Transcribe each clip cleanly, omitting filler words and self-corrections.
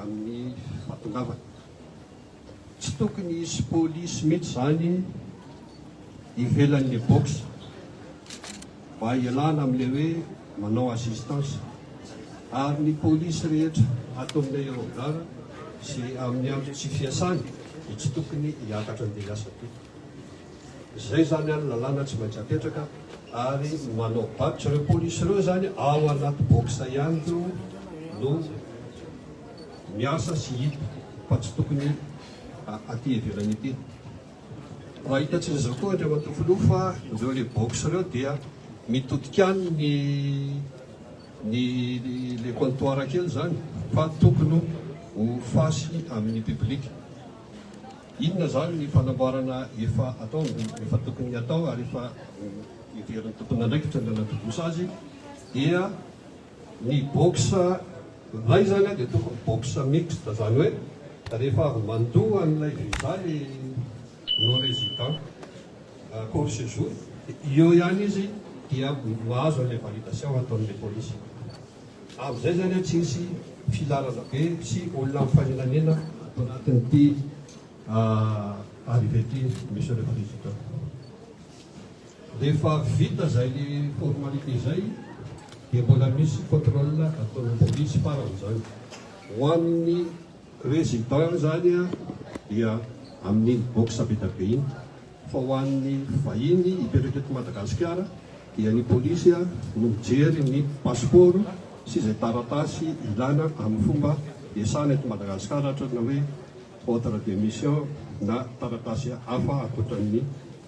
amin'ny fahatongavana. Tsy tokony hisy polisy mihitsy izany ivelan'ny box mba hialana amin'ilay hoe manao assistance. Ary ny polisy rehetra ato amin'ny aérogare sy amin'ny andro tsy fiasany dia tsy tokony hiakatra andeha hiasa aty. Izay izany ny lalàna tsy maintsy apetraka ary manao badge ireo polisy ireo izany ao anaty box ihany ireo no miasa sy hita fa tsy tokony aty ivelany ety. Raha hitantsika izao koa Andriamatoa Filoha fa ireo le box ireo dia mitodika any ny ny le comptoir kely izany fa tokony ho face amin'ny public. Inona izany ny fanamboarana efa atao, efa tokony atao ary efa heverin'ny tompon'andraikitra ny nanatontosa azy dia Ny box iray zany dia tokony box mixte zany hoe rehefa avy mandoa an'ilay visa le non résident court séjour dia eo ihany izy dia mahazo an'ilay validation ataon'ilay polisy. Amin'izay zany tsy hisy filarana be sy olona mifanenanena ato anatin'ity arrivée ity Monsieur le Président. Rehefa vita izay formalité izay dia mbola misy contrôle ataon'ny polisy farany izany. Ho an'ny résident izany dia amin'iny box be dia be iny. Fa ho an'ny vahiny hipetraka eto Madagasikara dia ny polisy no mijery ny passeport sy izay taratasy ilana amin'ny fomba hiasana eto Madagasikara ohatra hoe ordre de mission na taratasy hafa ankoatran'ny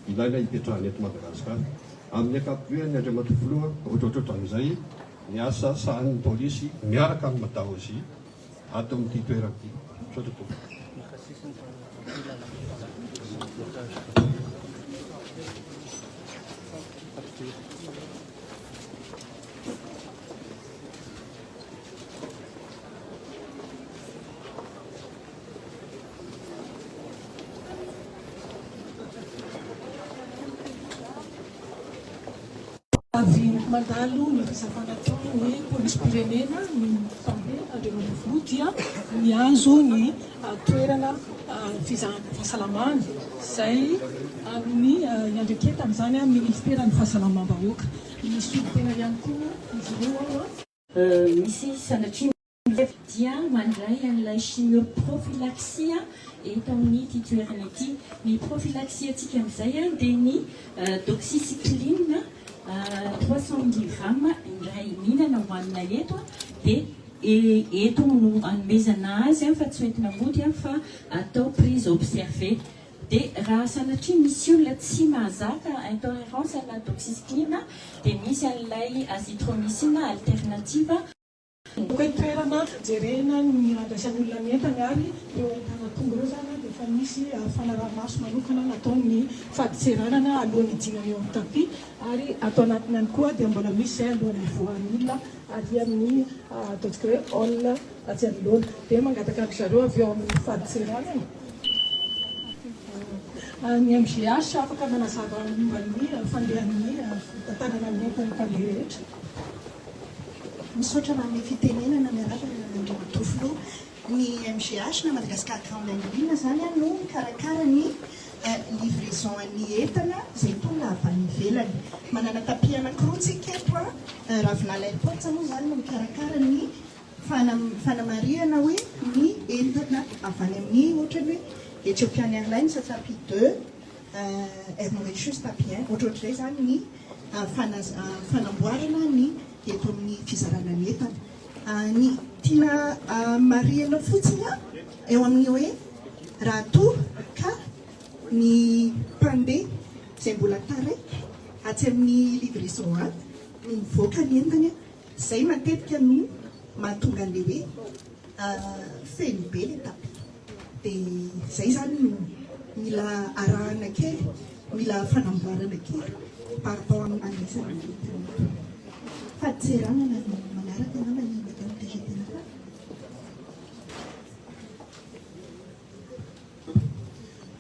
ilaina hipetrahana eto Madagasikara. Amin'ny ankapobeany, Andriamatoa Filoha, ohatrohatrohatran'izay ny asa sahanin'ny polisy miaraka amin'ny Madaozy ato amin'ity toerana ity. Misaotra tompoko. Avy mandalo ny fisavana ataon'ny polisim-pirenena ny mpandeha Andriamatoa Filoha dia nihazo ny toerana fizahana fahasalamana izay amin'ny iandraiketany izany amin'ny minisiteran'ny fahasalamam-bahoaka. Misy solontena ihany koa izy ireo ao. Misy sanatria dia mandray an'ilay chimioprophylaxie eto amin'ity toerana ity. Ny prophylaxie antsika amin'izay dia ny doxycycline 300 milligrammes indray mihinana hohanina eto dia eto no anomezana azy fa tsy hoentina mody fa atao prise observée. Dia raha sanatria misy olona tsy mahazaka intolérance à la doxycycline dia misy an'ilay azithromycine alternative. Hoe toerana jerena ny handraisan'ny olona ny entany ary ireo entana tonga ireo izany dia efa nisy fanaraha-maso manokana nataon'ny fadintseranana alohan'ny hidinana eo amin'ny tapis ary ato anatiny ihany koa dia mbola misy izay alohan'ny hivoahan'ny olona ary amin'ny ataontsika hoe hall atsy anoloana dia mangataka an-dry zareo avy eo amin'ny fadintseranana ny MGH afaka manazava momba ny fandehan'ny fitantanana ny entan'ny mpandeha rehetra. Misaotra nanome fitenenana, miarahaba Andriamatoa Filoha. Ny MGH na Madagascar Ground Handling izany no mikarakara ny livraison an'ny entana izay tonga avy any ivelany. Manana tapis anankiroa tsika eto, Ravinala Airports moa izany no mikarakara ny fanamarihana hoe ny entana avy any amin'ny ohatra ny hoe Ethiopian Airlines tapis deux, Air Mauritius tapis un, ohatrohatr'izay izany ny fanamboarana ny eto amin'ny fizarana ny entana. Ny tiana marihina fotsiny eo amin'ny hoe raha toa ka ny mpandeha izay mbola taraiky atsy amin'ny livraison any no mivoaka ny entany, izay matetika no mahatonga an'ilay hoe feno be ilay tapis. Dia izay izany no mila arahana kely, mila fanamboarana kely par rapport amin'ny andraisana ny entana. Fadintseranana no manaraka angamba ny Madame DG Tena.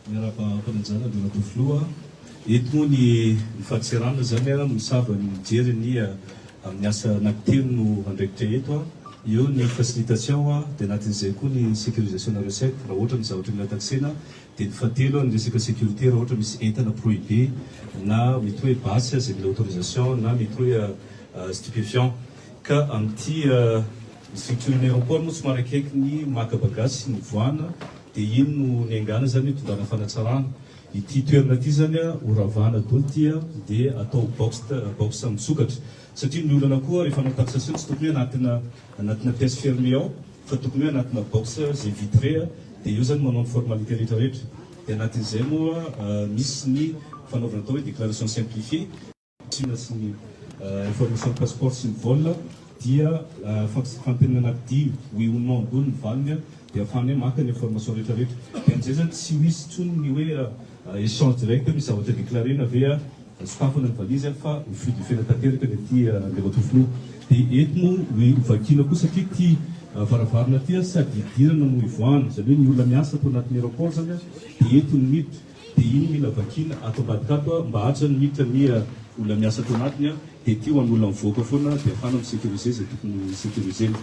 Miarahaba am-panajana Andriamatoa Filoha. Eto moa ny fadintseranana izany misava ny mijery ny amin'ny asa anankitelo no andraikitra eto. Eo ny facilitation dia anatin'izay koa ny sécurisation na recette raha ohatra misy zavatra mila taxena dia ny fahatelo ny resaka sécurité raha ohatra misy entana prohibé na mety hoe basy izay mila autorisation na mety hoe stupéfiant ka amin'ity structure ny aéroport moa somary akaiky ny maka bagages sy ny voana dia iny no niaingàna izany hitondrana fanatsarana ity toerana ity izany ho ravana daholo ity dia atao box box misokatra Satria ny olana koa rehefa hanao taxation tsy tokony hoe anatina anatina pièce fermée ao fa tokony hoe anatina box izay vitré dia eo zany manao ny formalité rehetra rehetra dia anatin'izay moa misy ny fanaovana atao hoe déclaration simplifiée asiana sy ny information ny passeport sy ny vol dia fanontaniana anaky dimy oui ou non daholo ny valiny dia ahafahana hoe maka ny information rehetra rehetra dia amin'izay zany tsy ho hisy intsony ny hoe échange direct hoe misy zavatra déclarena ve Sokafana ny valizy fa ho fluidifier-na tanteraka ny aty Andriamatoa Filoha. Dia eto moa ho vakiana koa satria ity varavarana ity sady idirana no ivoahana, izany hoe ny olona miasa ato anatin'ny aéroport izany dia eto no miditra, dia iny mila vakiana ato ambadika ato mba ato izany miditra ny olona miasa ato anatiny dia ity ho an'ny olona mivoaka foana dia ahafahana mi-sécuriser izay tokony sécuriser-na.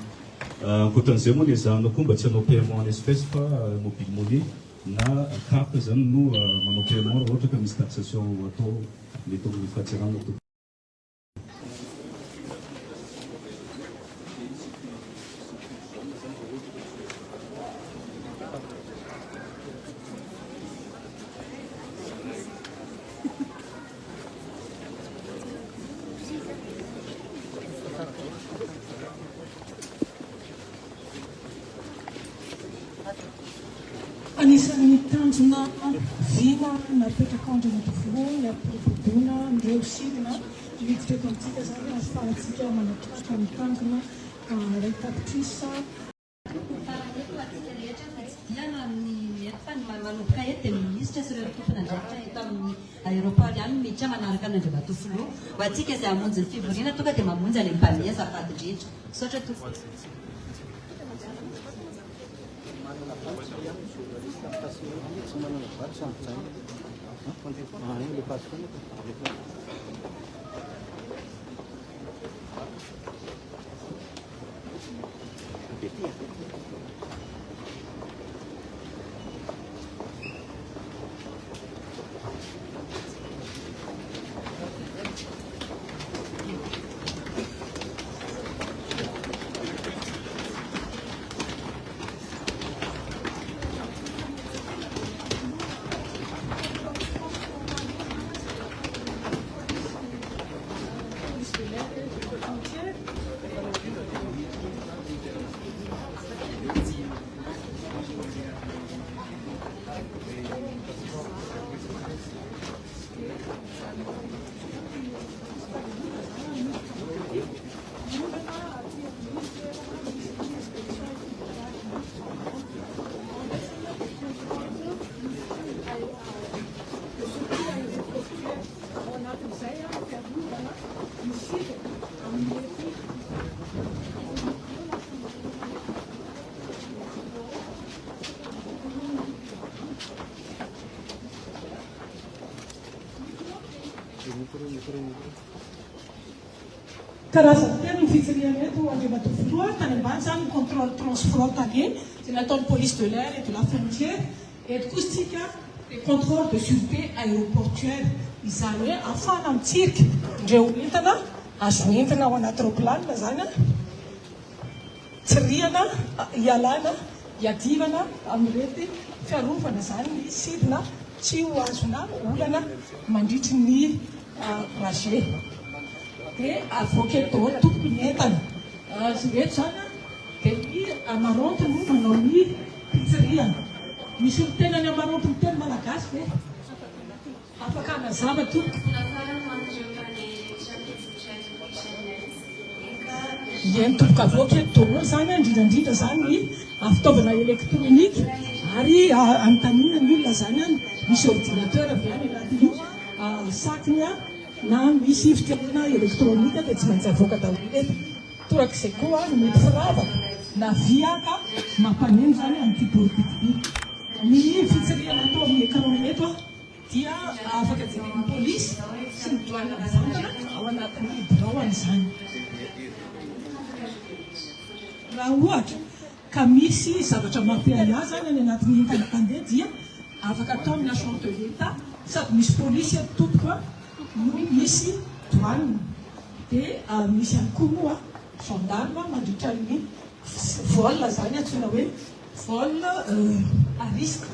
Ankoatran'izay moa nezahana koa mba tsy hanao paiement en espèce fa mobile money. Na carte zany no manao paiement raha ohatra ka misy taxation atao mety amin'ny fahatserana tompoko. Anisan'ny tanjona vina napetrakao Andriamatoa Filoha ny hampiroboroboana an'ireo sidina miditra eto amintsika izany ahafahantsika manatratra ny tanjona 1 tapitrisa. Farany eto ho antsika rehetra fa tsy dia amin'ny eto fa ny manomboka eto dia ny minisitra sy ireo tompon'andraikitra eto amin'ny aéroport ihany no miditra manaraka an'Andriamatoa Filoha. Ho antsika izay hamonjy ny fivoriana tonga dia mamonjy any amin'ny Bania azafady indrindra. Misaotra tompoko. Karazany telo ny fitsirihana eto Andriamatoa Filoha, tany ambany izany ny contrôle transfrontalier izay nataon'ny police de l'air et de la frontière, eto kosa isika dia contrôle de sûreté aéroportuaire, izany hoe ahafahana mitsirika ireo entana azo entina ao anaty roplanina izany tsirihana hialana hiadivana amin'irety fiarovana izany ny sidina tsy ho azona olana mandritry ny trajet dia avoaka eto daholo tompoko ny entana ireto izany dia ny Amaranth no manao ny fitsirihana. Misy olon-tena ny Amaranth miteny malagasy ve? Afaka hanazava tompoko. Eny tompoko avoaka eto daholo izany indrindra indrindra izany ny fitaovana elektronika ary anontaniana ny olona izany an, misy ordinateur ve any anatin'io sac-ny an, na misy fitaovana elektronika dia tsy maintsy avoaka daholo eto. Torak'izay koa ny mety firavaka na vy ka mampaneno izany amin'ity boribory ity. Ny fitsirihana atao amin'ny écran eto dia afaka jeren'ny polisy sy ny douane mivantana ao anatin'ny birao an'izany. Raha ohatra ka misy zavatra mampiahiahy izany any anatin'ny entana mpandeha dia afaka atao amin'ny agent de l'Etat sady misy polisy eto tompoko a, no misy douane dia misy ihany koa moa gendarme mandritra ny vol izany antsoina hoe vol à risque.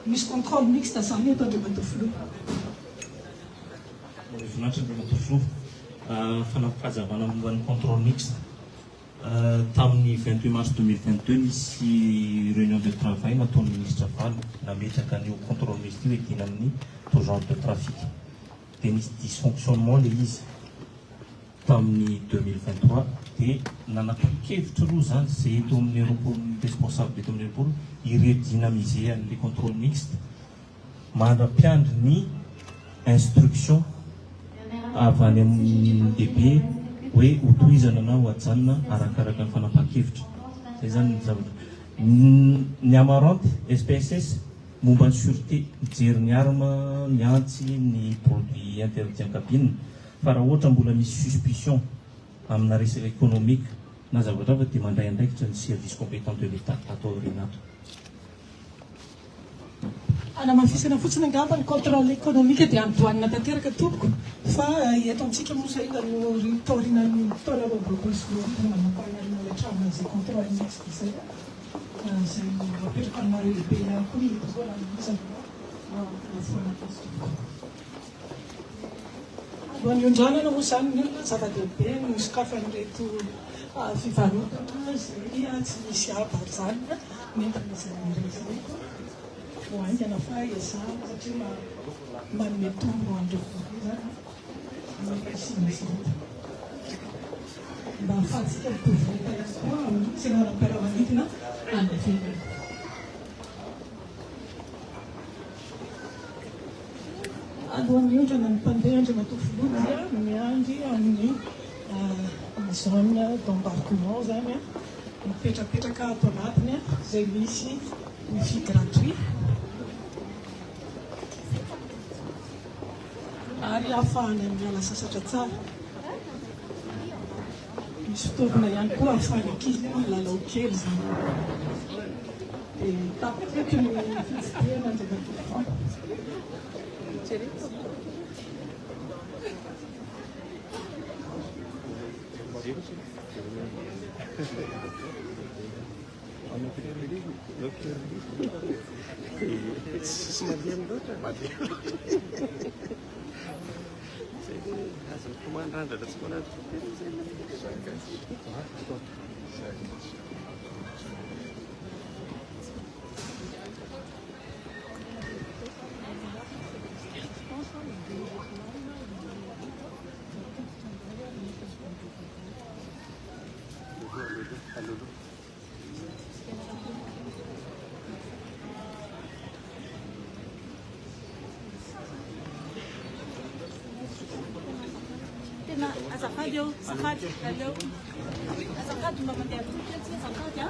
Misy contrôle mixte izany eto Andriamatoa Filoha. Voninahitra Andriamatoa Filoha. Fanampim-pahazavana momba ny contrôle mixte. Tamin'ny 28 mars 2022 nisy réunion de travail nataon'ny Minisitra Valo nametraka an'io contrôle mixte io hiadiana amin'ny tout genre de trafic. Dia nisy dysfonctionnement ilay izy tamin'ny 2023 dia nanapa-kevitra aloha izany izay eto amin'ny aéroport, ny responsable eto amin'ny aéroport hi-redynamiser an'ilay contrôle mixte Mandra-piandry ny instruction avy any amin'ny lehibe hoe hotohizana na ho ajanona arakaraka ny fanapahan-kevitra. Izay izany ny zavatra. Ny Amarante, SPSS, momba ny sûreté, mijery ny arme, ny antsy, ny produit interdit en cabine, fa raha ohatra mbola misy suspicion amina resaka économique na zavatra hafa dia mandray andraikitra ny service compétent de l'Etat ato aoriana ato. Hanamafisana fotsiny angamba ny contrôle économique dia any douane tanteraka tompoko fa eto amintsika moa izay no taorian'ny taona 2022 no nampahanarina ilay trano izay contrôle mixte izay izay napetraka aminareo lehibe ihany koa ny douane amin'izany nafoana azy tompoko. Alohan'ny hiondranana moa izany ny olona, zava-dehibe ny nosokafan'ireto fivarotana izay tsy misy haba ajanona ny entana izay rehefa vao haingana fa ezahana satria manome tombony ho an'ireo mpandeha izany ny fisiana azy ireto. Mba ahafahantsika mitovy lenta ihany koa amin'ny seranam-piaramanidina any ivelany. Alohan'ny hiondrana ny mpandeha Andriamatoa Filoha dia miandry amin'ny zone d'embarquement izany, mipetrapetraka ato anatiny izay misy wifi gratuit ary ahafahana miala sasatra tsara. Misy fitaovana ihany koa ahafahan'ny ankizy milalao kely izany. Dia tapitra eto ny fitsidihana Andriamatoa Filoha. Tena azafady eo, azafady, aleo. Azafady mba mandeha tongotra tsy azafady a.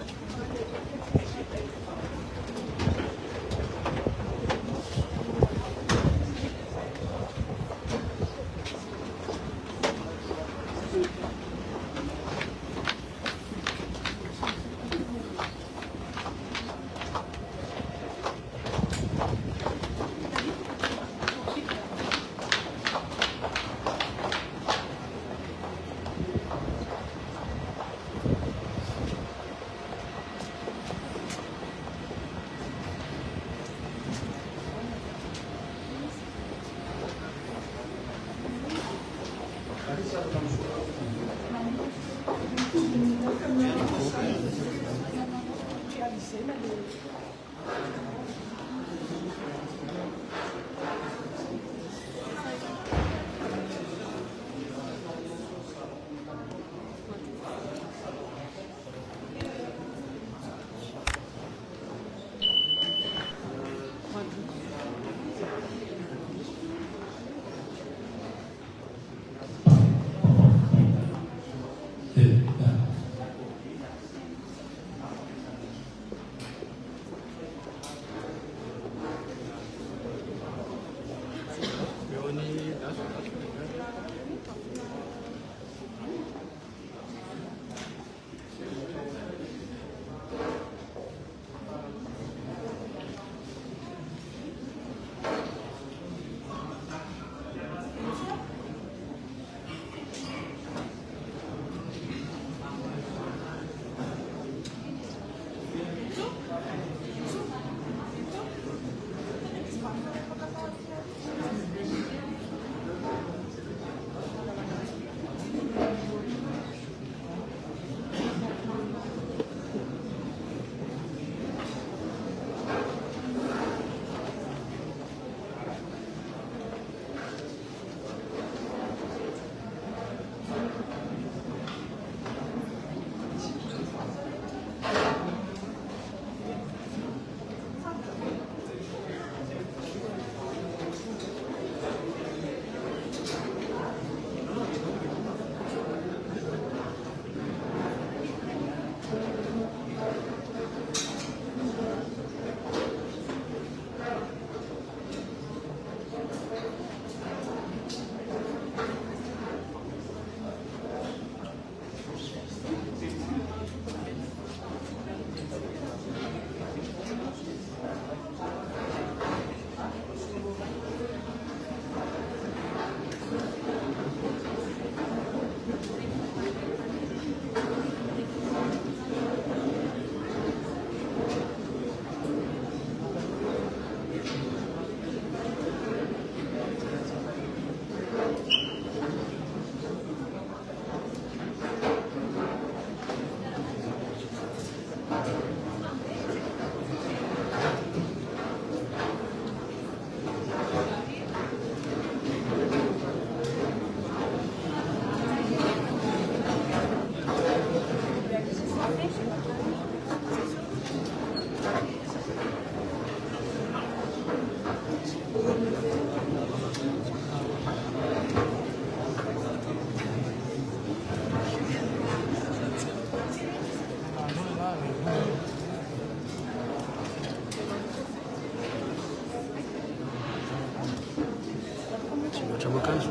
akanjo.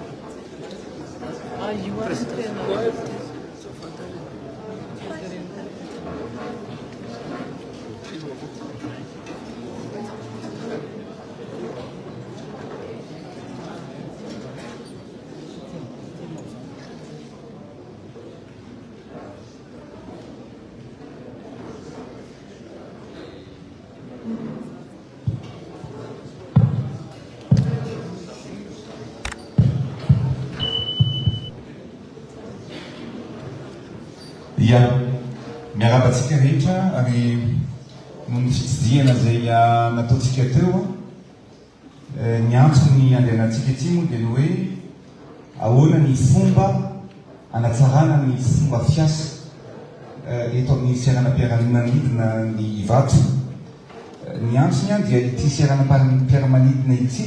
Ia. Miarahaba antsika rehetra ary noho ny fitsidihana izay nataontsika teo, Ny antony andehanantsika ety moa dia ny hoe ahoana ny fomba hanatsarana ny fomba fiasa eto amin'ny seranam-piaramanidina ny Ivato. Ny antony dia ity seranam-piaramanidina ity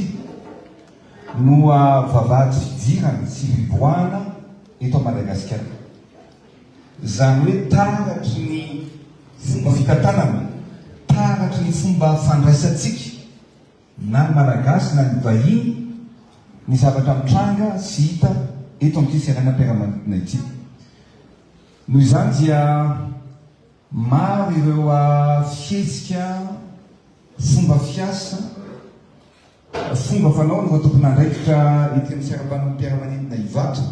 no vavahady fidirana sy fivoahana eto Madagasikara. Izany hoe taratry ny fomba fitantanana, taratry ny fomba fandraisantsika na ny Malagasy na ny vahiny ny zavatra mitranga sy hita eto amin'ity seranam-piaramanidina ity. Noho izany dia maro ireo fihetsika, fomba fiasa, fomba fanaon'ireo tompon'andraikitra ety amin'ny seranam-piaramanidina Ivato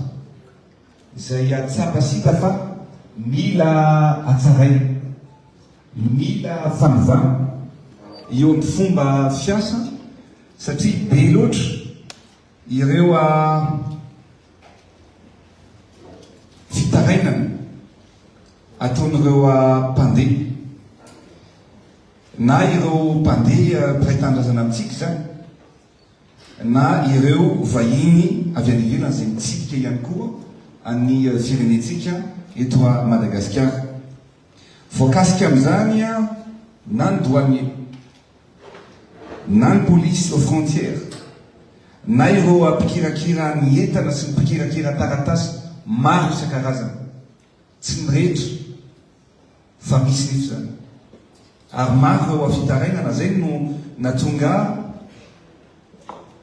izay tsapa sy hita fa mila hatsaraina. Mila fanovana eo amin'ny fomba fiasa satria be loatra ireo fitarainana ataon'ireo mpandeha na ireo mpandeha mpiray tanindrazana amintsika izany na ireo vahiny avy any ivelany izay mitsidika ihany koa an'ny firenentsika eto Madagasikara. Voakasika amin'izany na ny douanier, na ny police aux frontières, na ireo mpikirakira ny entana sy ny mpikirakira taratasy maro isan-karazany. Tsy ny rehetra fa misy nefa izany. Ary maro ireo fitarainana, izay no nahatonga ahy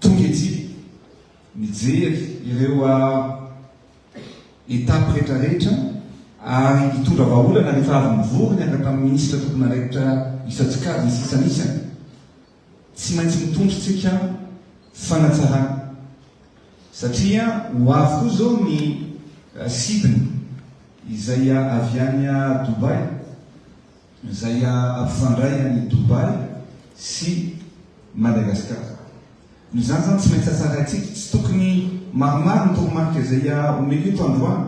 tonga ety nijery ireo Étape rehetra rehetra ary hitondra vahaolana rehefa avy nivory niaraka tamin'ny minisitra tompon'andraikitra isan-tsokajiny sy isan'isany. Tsy maintsy mitondra isika fanatsarana satria ho avy koa izao ny sidina izay avy any Dubaï izay hampifandray an'i Dubaï sy Madagascar. Noho izany izany tsy maintsy hatsaraintsika, tsy tokony maromaro ny toromarika izay omeko eto androany,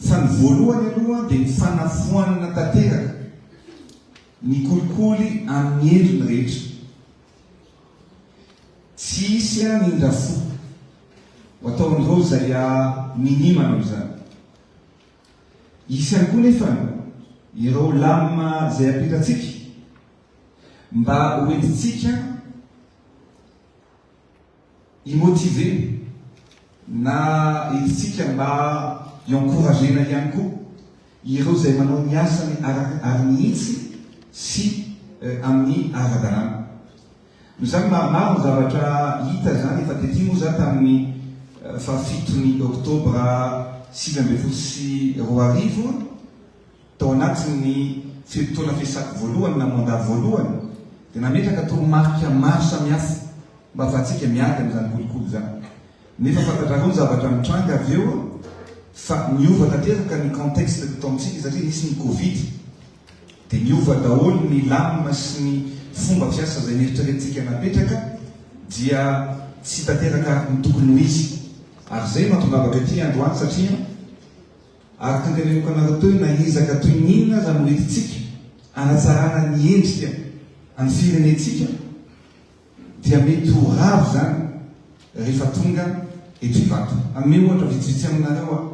fa ny voalohany aloha dia ny fanafoanana tanteraka ny kolikoly amin'ny endriny rehetra. Tsy hisy ny indra fo ho ataon'ireo izay minia manao izany. Hisy ihany koa nefa ireo lamina izay apetratsika mba ho entintsika hi-motiver na entintsika mba hi-encourager-na ihany koa ireo izay manao ny asany araka ary mihitsy sy amin'ny ara-dalàna. Noho izany maromaro ny zavatra hita izany efa tety moa za tamin'ny fahafiton'ny oktobra 2019 tao anatin'ny fe-potoana fiasako voalohany na mandat voalohany dia nametraka toromarika maro samihafa mba ahafahantsika miady amin'izany kolikoly izany. Nefa fantatrareo ny zavatra nitranga avy eo fa niova tanteraka ny contexte teto amintsika satria nisy ny covid. Dia niova daholo ny lamina sy ny fomba fiasa izay neritreretintsika napetraka dia tsy tanteraka araka ny tokony ho izy. Ary izay no ahatongavako ety androany satria araka ny teneniko anareo teo na ezaka toy ny inona aza no entintsika hanatsarana ny endrika an'ny firenentsika dia mety ho rava izany rehefa tonga eto Ivato. Hanome ohatra vitsivitsy aminareo aho.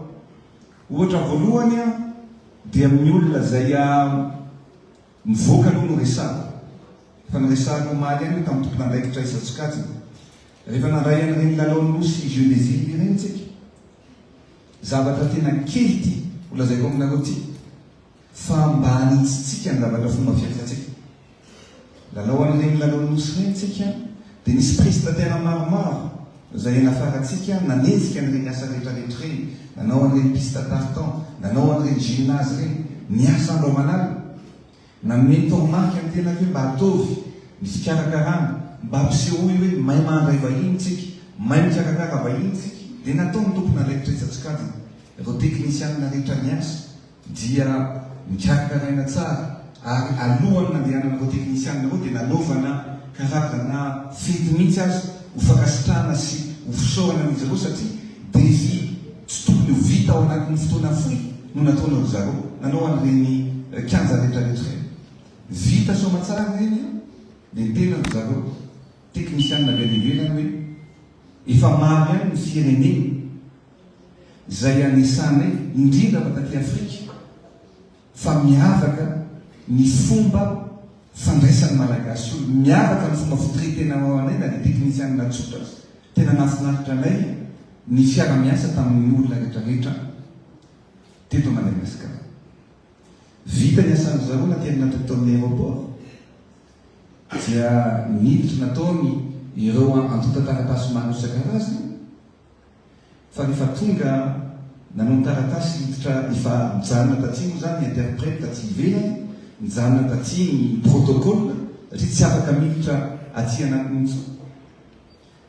Ohatra voalohany dia amin'ny olona izay mivoaka aloha no resahako. Efa noresahako omaly ihany io tamin'ny tompon'andraikitra isan-tsokajiny. Rehefa nandray an'ireny lalaon'ny nosy Jeux des Iles ireny isika, zavatra tena kely ity holazaiko aminareo ity fa mba hanitsitsika ny zavatra fomba fiasantsika. Lalao an'ireny lalaon'ny nosy ireny isika dia nisy prestataire maromaro. Izay nafarantsika nanenjika an'ireny asa rehetra rehetra ireny, nanao an'ireny piste tartan, nanao an'ireny gymnase ireny, niasa andro aman'alina. Nanome toromarika ny tenako hoe mba ataovy ny fikarakarana, mba ampisehoy hoe mahay mandray vahiny tsika, mahay mikarakara vahiny tsika. Dia nataon'ny tompon'andraikitra isan-tsokajiny, ireo teknisianina rehetra niasa. dia nikarakaraina tsara ary alohan'ny nandehanan'ireo teknisianina ireo dia nanaovana karazana fety mihitsy aza ho fankasitrahana sy ho fisaorana an'izy ireo satria défi tsy tokony ho vita ao anatin'ny fotoana fohy no nataon'ry zareo nanao an'ireny kianja rehetrarehetra ireny. Vita soamatsara ireny dia niteny ry zareo teknisianina avy any ivelany hoe efa maro ihany ny firenena izay anisanay, indrindra fa taty Afrika, fa miavaka ny fomba fandraisan'ny Malagasy olona, miavaka ny fomba fitraiter-nao anay na dia teknisianina tsotra aza. Tena nahafinaritra anay ny fiara-miasa tamin'ny olona rehetrarehetra teto Madagasikara. Vita ny asan-dry zareo naterina teto amin'ny aéroport dia niditra nataony ireo antontan-taratasy maro isan-karazany. Fa rehefa tonga nanao ny taratasy hiditra efa nijanona taty moa zany ny interprète taty ivelany, nijanona taty ny protocole satria tsy afaka miditra aty anatiny intsony.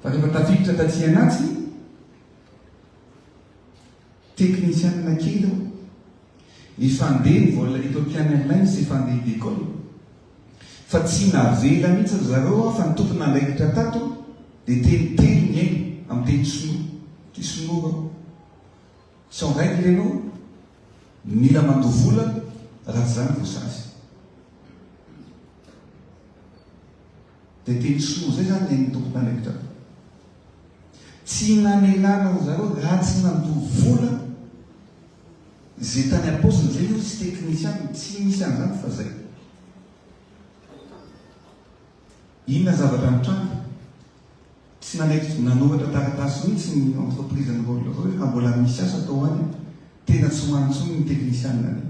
Fa rehefa tafiditra taty anatiny, teknisianina kely aho, efa handeha ny vol Ethiopian Airlines efa handeha hi-décolle. Fa tsy navela mihitsy ry zareo aho fa ny tompon'andraikitra tato dia teny telo ny hainy amin'ny teny sinoa. Ty sinoa reo. Tsy en règle ianao, mila mandoa vola raha tsy zany voasazy. Dia teny sinoa zay zany ny hain'ny tompon'andraikitra tato. Tsy namelana ry zareo raha tsy nandoa vola Ze tany am-paosiny zay io tsy teknisianina, tsy misy an'izany fa zay. Inona zavatra nitranga? Tsy nanaiky nanoratra taratasy mihitsy ny entreprise ny rôle hoe raha mbola misy asa atao any, tena tsy ho any intsony ny teknisianina any.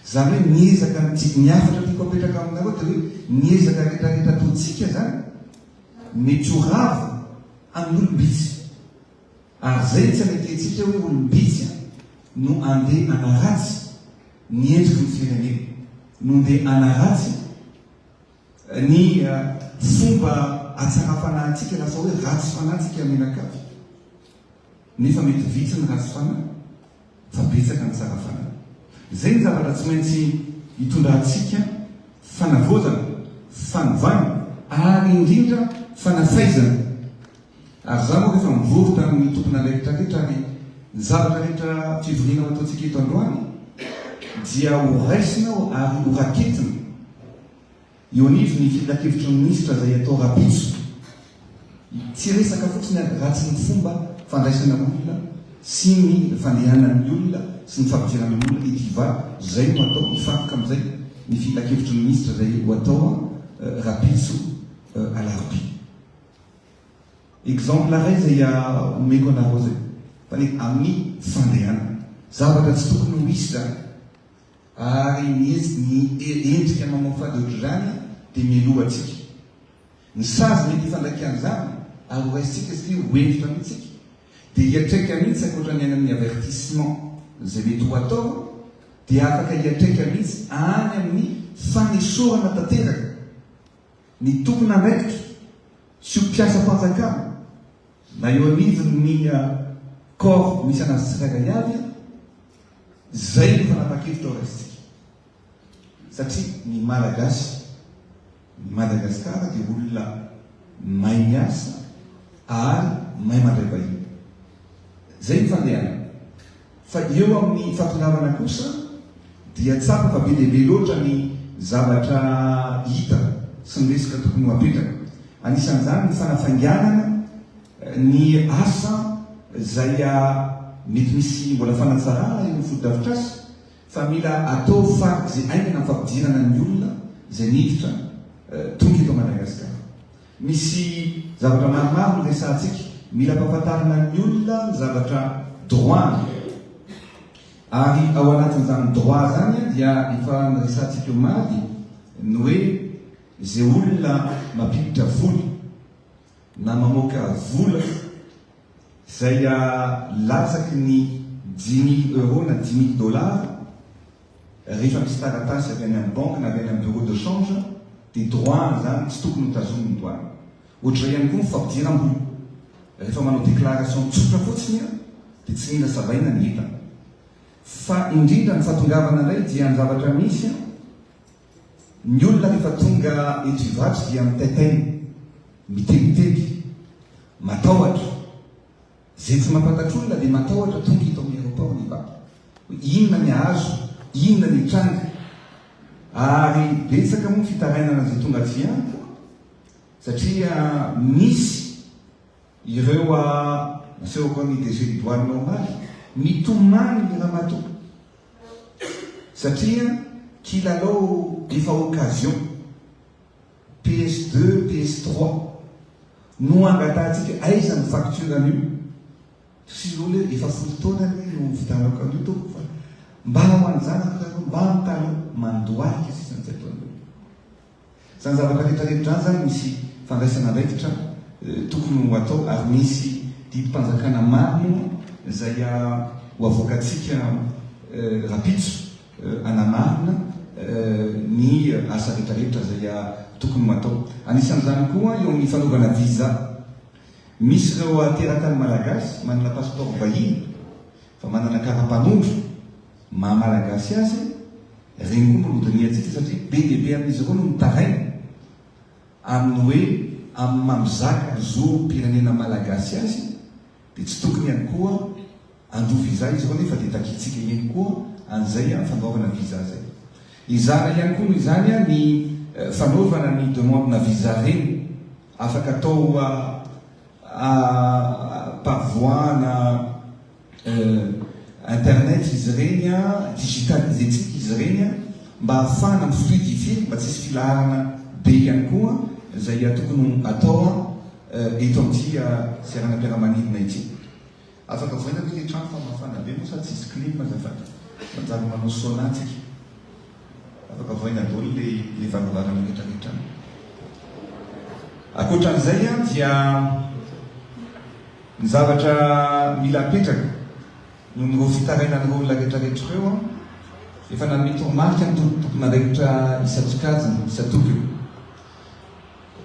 Zany hoe ny ezaka ny hafatra tiako apetraka aminareo dia hoe ny ezaka rehetrarehetra ataontsika zany mety ho rava amin'olom-bitsy. Ary zay tsy anekentsika hoe olom-bitsy no andeha hanaratsy ny endriky ny firenena, no ndeha hanaratsy ny fomba hatsaram-panahintsika, lasa hoe ratsy fanahy tsika mianakavy, nefa mety vitsy ny ratsy fanahy fa betsaka ny tsara fanahy. Zay ny zavatra tsy maintsy hitondrantsika fanavaozana, fanovana ary indrindra fanafaizana. Ary za moa rehefa mivory tamin'ny tompon'andraikitra rehetra ary ny zavatra rehetra fivoriana ho ataontsika eto androany dia ho raisina ary ho raketina eo anivon'ny filankevitry ny minisitra izay atao rapitso. Tsy resaka fotsiny ary ratsy ny fomba fandraisana olona sy ny fandehanan'ny olona sy ny fampidirana ny olona ety ivato, izay no atao, hifantoka amin'izay ny filankevitry ny minisitra izay ho atao rapitso alarobia. Exemple iray izay omeko anareo izay fa ny amin'ny fandehanana. Zavatra tsy tokony ho hisy izany. Ary ny ny endrika mamoafady ohatr'izany dia meloha antsika. Ny sazy mety hifandraika an'izany ary ho raisintsika satria ho hentitra mihitsy isika dia hiantraika mihitsy ankoatra ny any amin'ny avertissement izay mety ho atao dia afaka hiantraika mihitsy any amin'ny fanesorana tanteraka Ny tompon'andraikitra sy ho mpiasam-panjakana na eo anivon'ny corps misy anazy tsirairay avy, izay no fanapa-kevitra ho raisintsika. Satria ny Malagasy, ny Madagasikara dia olona mahay miasa ary mahay mandray vahiny. Izay ny fandehana. Fa eo amin'ny fahatongavana kosa dia tsapa fa be dia be loatra ny zavatra hita sy ny resaka tokony ho apetraka. Anisan'izany ny fanafainganana ny asa izay mety misy mbola fanatsarana eo amin'ny fotodrafitrasa fa mila atao farak'izay haingana ny fampidirana ny olona izay niditra tonga eto Madagasikara. Misy zavatra maromaro no resahantsika. Mila ampahafantarina ny olona ny zavatra droit-ny. Ary ao anatin'izany droit izany dia efa niresahantsika omaly ny hoe izay olona mampiditra vola. na mamoaka vola izay latsaky ny 5000 euros na 5000 dollars, rehefa misy taratasy avy any amin'ny banky na avy any amin'ny bureau de change dia droit-ny izany, tsy tokony ho tazomin'ny douane. Ohatr'izay ihany koa ny fampidiram-bola. Rehefa manao déclaration tsotra fotsiny dia tsy mila savaina ny entana. Fa indrindra ny fahatongavana indray dia ny zavatra misy an, ny olona rehefa tonga eto Ivato dia mitaitaina, mitebiteby, matahotra. Izay tsy mahafantatr'olona dia matahotra tonga eto amin'ny aéroport ny Ivato. Hoe inona ny hahazo, inona ny hitranga. Ary betsaka moa ny fitarainana izay tonga aty amiko satria misy Ireo a nasehoko an'i DG Douane omaly, mitomany ny ramatoa satria kilalao efa occasion, PS deux, PS trois, no angatahantsika aiza ny facture an'io, sy ireo le efa folo taona anie no nividianako an'io tompoko fa mba ho an'ny zanako nareo mba mitalao, mandohalika sisa ny tsy ataon'olona. Izany zavatra rehetra rehetra izany izany misy fandraisana andraikitra tokony ho atao ary misy didim-panjakana maro moa izay ho avoakantsika rahampitso hanamarina ny asa rehetra rehetra izay tokony ho atao. Anisan'izany koa eo amin'ny fanaovana visa. Misy ireo teratany malagasy manana passeport vahiny fa manana kara-panondro maha malagasy azy, Ireny koa mbola hodinihantsika satria be dia be amin'izy ireo no mitaraina amin'ny hoe amin'ny maha mizaka ny zom-pirenena malagasy azy dia tsy tokony ihany koa handoa visa izy ireo nefa dia takintsika ihany koa an'izay fandoavana visa izay. Ezahana ihany koa noho izany ny fanaovana ny demande-na visa ireny afaka atao par voie na Internet izy ireny an, digitaliser-tsika izy ireny an, mba hahafahana mi-fluidifier, mba tsy hisy filaharana be ihany koa izay tokony ho atao an eto amin'ity seranam-piaramanidina ity. Afaka vohaina ve ilay trano fa mafana be moa sa tsisy clim azafady? Manjary manao sauna tsika. Afaka vohaina daholo ilay ilay varavarana rehetra rehetra any. Ankoatran'izay an dia. Ny zavatra mila apetraka noho ireo fitarainan'ireo olona rehetrarehetra ireo an, efa nanome toromarika ny tompon'andraikitra isan-tsokajiny, isan-tokony.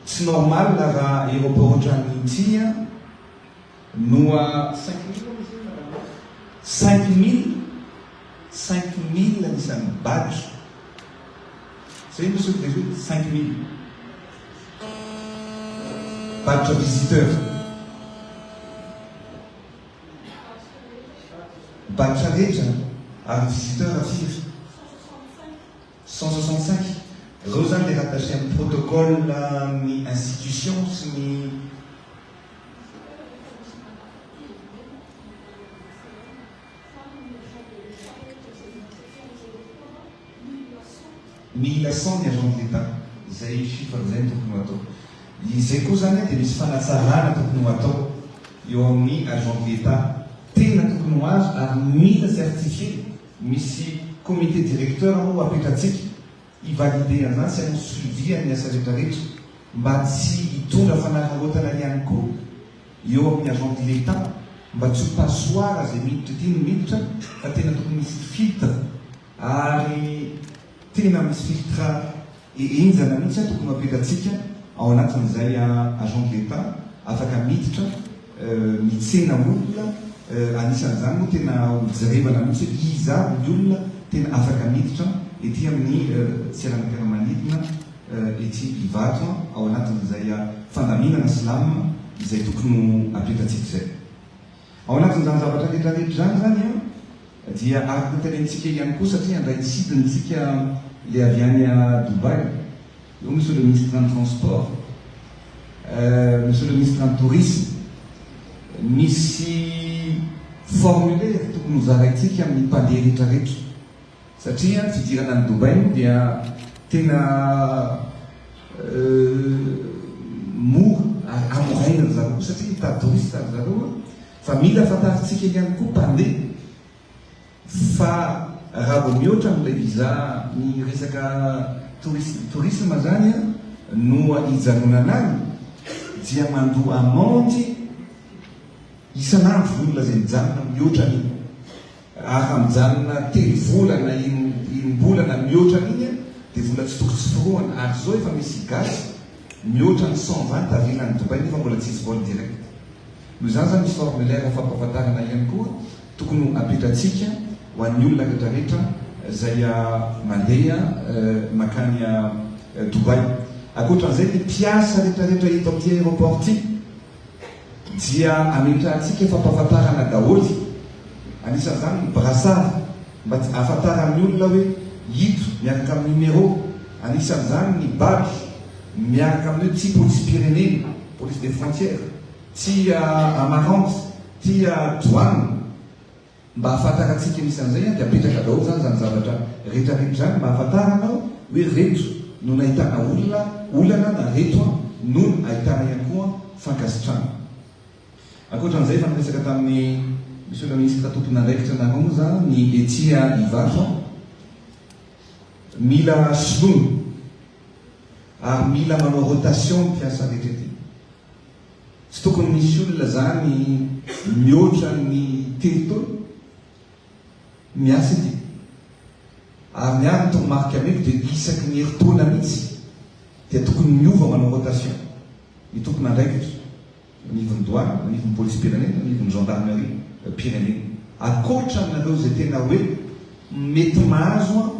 Tsy normal raha aéroport ohatran'ity an no a 5000 hono izy io madame Rose? 5000, 5000 ny isan'ny badge. Zay monsieur le DG, 5000. Badge visiteur. Badge rehetra ary visiteur firy? 165. Ireo zany le rattaché amin'ny protocole ny institution sy ny. Mille cent ny agent de l'Etat, izay chiffre izay no tokony ho atao. Izay koa izany dia misy fanatsarana tokony ho atao eo amin'ny agent de l'Etat tena tokony ho azo ary mila certifié, misy comité directeur moa ho apetratsika hi-valider an'izany sy hanao suivi an'ny asa rehetrarehetra mba tsy hitondra fanararaotana ihany koa eo amin'ny agent de l'Etat mba tsy ho passoire izay miditra ity no miditra fa tena tokony misy filtre ary tena misy filtre henjana mihitsy tokony ho apetratsika ao anatin'izay agent de l'Etat afaka miditra mitsena olona anisan'izany moa tena ho jerevana mihitsy hoe iza avy ny olona tena afaka miditra ety amin'ny seranam-piaramanidina etsy Ivato ao anatin'izay fandaminana sy lamina izay tokony ho apetratsika izay. Ao anatin'izany zavatra rehetra rehetra izany izany dia araka ny tenenintsika ihany koa satria handray ny sidiny tsika ilay avy any Dubaï, eo Monsieur le Ministre ny Transport, Monsieur le Ministre ny Tourisme, misy formulaire tokony ho zaraintsika amin'ny mpandeha rehetra rehetra. Satria ny fidirana any Dubaï moa dia tena mora ary hamoraina ry zareo koa satria mitady touriste ry zareo fa mila fantarintsika ihany koa mpandeha fa raha vao mihoatra amin'ilay visa ny resaka tourisme zany no hijanonana any. dia mandoa amende isan'andro ny olona izay mijanona mihoatra an'iny. Raha mijanona telo volana, enim-bolana mihoatra an'iny dia vola tsy toko tsy forohana. Ary izao efa misy gasy mihoatra ny 120 tavela any Dubaï nefa mbola tsisy vol direct. Noho izany izany misy formulaire fampahafantarana ihany koa tokony ho apetratsika ho an'ny olona retraretra izay mandeha mankany Dubaï. Ankoatran'izay ny mpiasa retraretra eto amin'ity aéroport ity dia ametrahantsika fampahafantarana daholo, anisan'izany ny brassard mba ahafantaran'ny olona hoe ito miaraka amin'ny numéro, anisan'izany ny badge miaraka amin'ny hoe tsy polisim-pirenena, police des frontières, tsy Amarante, ty douane. Mba ahafantarantsika misy an'izay an, dia apetraka daholo izany izany zavatra rehetra rehetra izany mba ahafantarana hoe reto no nahitana olona olana na reto an no ahitana ihany koa fankasitrahana. Ankoatra an'izay efa niresaka tamin'ny Monsieur le Ministre tompon'andraikitra nareo moa izany ny ety Ivato an, mila soloina ary mila manao rotation ny mpiasa rehetra ety. Tsy tokony misy olona zany mihoatra ny telo taona miasa ety. Ary ny ahy ny toromarika ameko dia isaky ny herintaona mihitsy dia tokony miova manao rotation ny tompon'andraikitra anivon'ny douane, anivon'ny polisim-pirenena, anivon'ny gendarmerie pirenena. Ankoatra anareo izay tena hoe mety mahazo an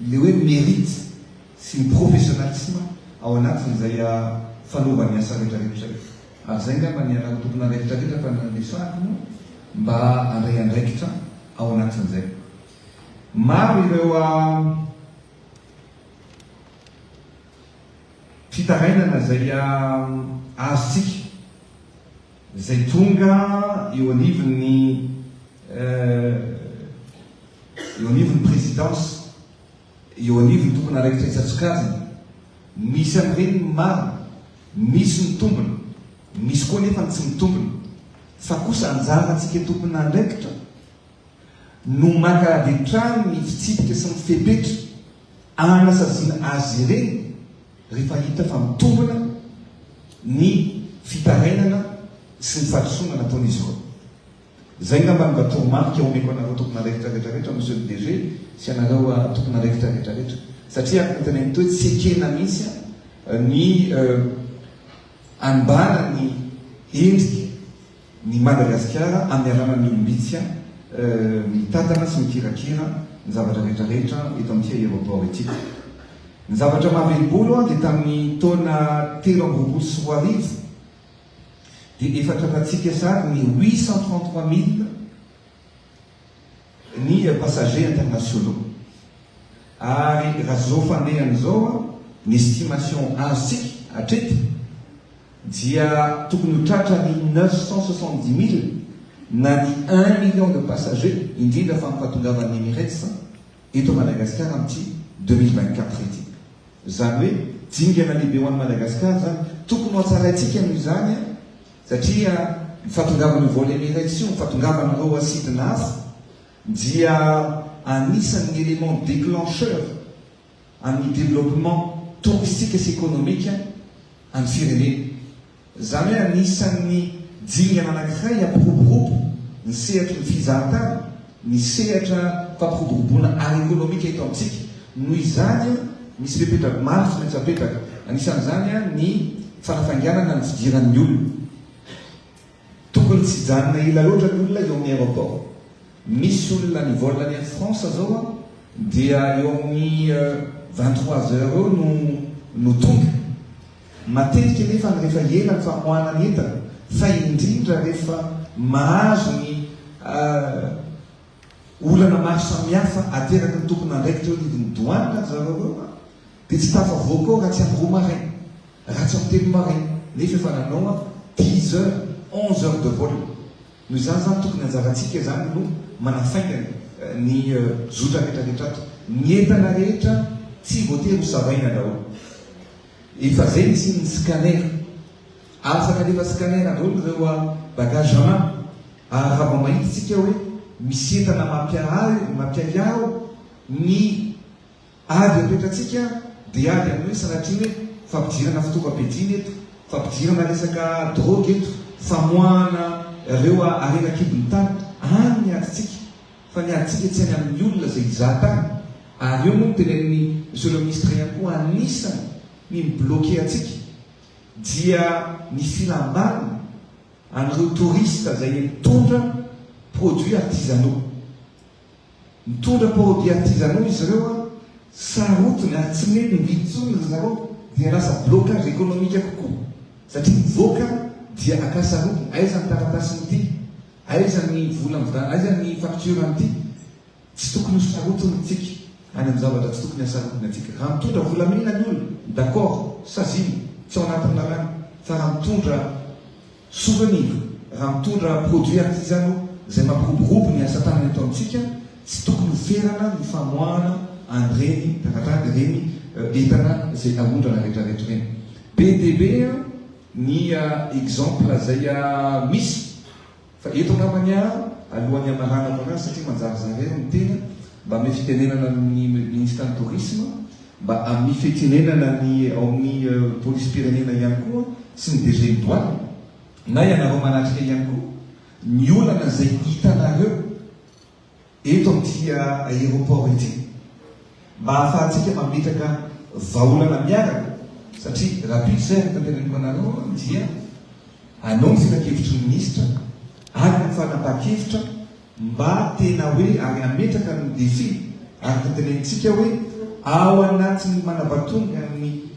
le hoe mérite sy ny professionnalisme ao anatin'izay fanaovany asa rehetrarehetra izay. Ary izay angamba ny anareo tompon'andraikitra rehetra fa resahako moa mba handray andraikitra ao anatin'izay. Maro ireo fitarainana izay azontsika izay tonga eo anivon'ny eo anivon'ny présidence Eo anivon'ny tompon'andraikitra isan-tsokajiny, misy amin'ireny ny marina, misy ny tombony, misy koa anefa ny tsy mitombina. Fa kosa anjarantsika tompon'andraikitra no maka avy hatrany ny fitsipika sy ny fepetra hanasaziana azy ireny rehefa hita fa mitombina ny fitarainana sy ny fahadisoana nataon'izy ireo. Izay angamba no mba toromarika omeko anareo tompon'andraikitra rehetra rehetra Monsieur le DG sy anareo tompon'andraikitra rehetra rehetra. Satria araka ny teneniko teo hoe tsy ekena mihitsy ny hanimbana ny endriky ny Madagasikara amin'ny alalan'ny olom-bitsy mitantana sy mikirakira ny zavatra rehetra rehetra eto amin'ity aéroport ity. Ny zavatra mahavelom-bolo dia tamin'ny taona 2023 dia efa tratrantsika sahady ny 833 mille ny passagers internationaux ary raha zao fandehany izao ny estimation azontsika hatreto dia tokony ho tratra ny 970 mille na ny un million de passagers indrindra fa ny fahatongavan'ny Emirates eto Madagasikara amin'ity 2024 ity. Izany hoe dingana lehibe ho an'i Madagasikara izany. Tokony ho hatsaraintsika noho izany satria ny fahatongavan'io vol Emirates io, ny fahatongavan'ireo asidina hafa dia anisan'ny élément déclencheur amin'ny développement touristique sy économique an'ny firenena. Izany hoe anisan'ny dingana anankiray hampiroborobo ny sehatry ny fizahantany, ny sehatra fampiroboroboana ara-ekonomika eto amintsika. Noho izany, misy fepetra maro tsy maintsy apetraka. Anisan'izany ny fanafainganana ny fidiran'ny olona. Tokony tsy hijanona ela loatra ny olona eo amin'ny aéroport. Misy olona ny vol any Air France zao an dia eo amin'ny 23 heures eo no no tonga. Matetika nefa ny rehefa ela ny famoahana ny entana fa indrindra rehefa mahazo ny olana maro samihafa ateraky ny tompon'andraikitra eo anivon'ny douane ry zareo ireo an dia tsy tafavoaka ao raha tsy amin'ny roa maraina. Raha tsy amin'ny telo maraina, nefa efa nanao dix heures, onze heures de vol. Noho izany izany tokony anjarantsika izany no manafaingana ny zotra rehetra rehetra ato. Ny entana rehetra tsy voatery ho savaina daholo. Efa zay ny nisian'ny scanner. Afaka alefa scanner daholo ireo bagage à main. Ary raha vao mahita isika hoe misy entana mampiahiahy ao ny Ady apetratsika dia ady amin'ny hoe sanatria hoe fampidirana fitaovam-piadiana eto. Fampidirana resaka drogue eto, famoahana ireo harena an-kibon'ny tany, any ny adintsika, fa ny adintsika tsy any amin'ny olona izay hizaha tany, ary eo moa no tenenin'ny Monsieur le Ministre ihany koa anisany ny mi-bloquer antsika dia ny filam-balona an'ireo touristes izay mitondra produits artisanaux. Mitondra produits artisanaux izy ireo an, sarotiny ary tsy mety mividy intsony ry zareo dia lasa blocage économique kokoa satria mivoaka dia akasarotiny, aiza ny taratasin'ity, aiza ny vola mividianana, aiza ny facture an'ity, tsy tokony ho sarotiny tsika any amin'ny zavatra tsy tokony hasarotiny antsika. Raha mitondra volamena ny olona, d'accord, saziana, tsy ao anatin'ny lalàna, fa raha mitondra. Souvenir, raha mitondra produits artisanaux izay mampiroborobo ny asa tanana eto amintsika, tsy tokony ho ferana ny famoahana an'ireny taratasy, ireny entana izay aondrana rehetrarehetra ireny. Be dia be ny exemple izay misy fa eto angambany aho alohan'ny hamaranako anazy satria manjarizary eo ny tena mba ame fitenenana ny ministre ny tourisme Mba amin'ny fitenenana ny ao amin'ny polisim-pirenena ihany koa sy ny DG ny douane na ianareo manatrika ihany koa ny olana izay hitanareo eto amin'ity aéroport ity mba ahafahantsika mametraka vahaolana miaraka satria rahampitso izay araka ny teneniko anareo dia hanao ny filankevitry ny minisitra araka ny fanapahan-kevitra Mba tena hoe ary hametraka ny défi araka ny tenenintsika hoe ao anatin'ny manabatonga ny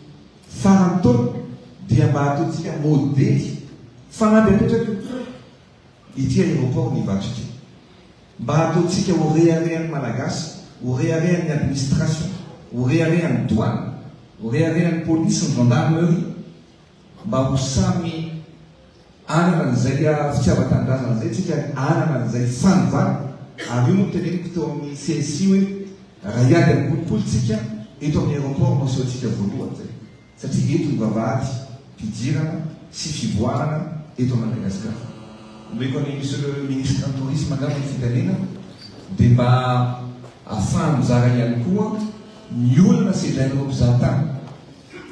faran'ny taona dia mba ataontsika modely fanamby apetraka io ity aéroport ny Ivato ity. Mba ataontsika ho reharehan'ny Malagasy, ho reharehan'ny administration, ho reharehan'ny douane, ho reharehan'ny police, ny gendarmerie mba ho samy Hanana an'izay fitiavan-tanindrazana izay tsika ary hanana an'izay fanovana ary io no noteneniko teo amin'ny CSI hoe raha hiady amin'ny kolikoly tsika eto amin'ny aéroport no asehontsika voalohany izay satria eto ny vavahady fidirana sy fivoahana eto Madagascar. Omeko an'i Monsieur le Ministre ny Tourisme angamba ny fitenenana dia mba ahafahany mizara ihany koa ny olana sedrain'ireo mpizahatany,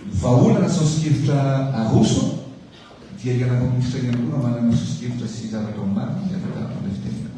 ny vahaolana soso-kevitra aroso. Dia ianareo minisitra ihany koa raha manana soso-kevitra sy zavatra omanina dia afaka mandray fitenenana.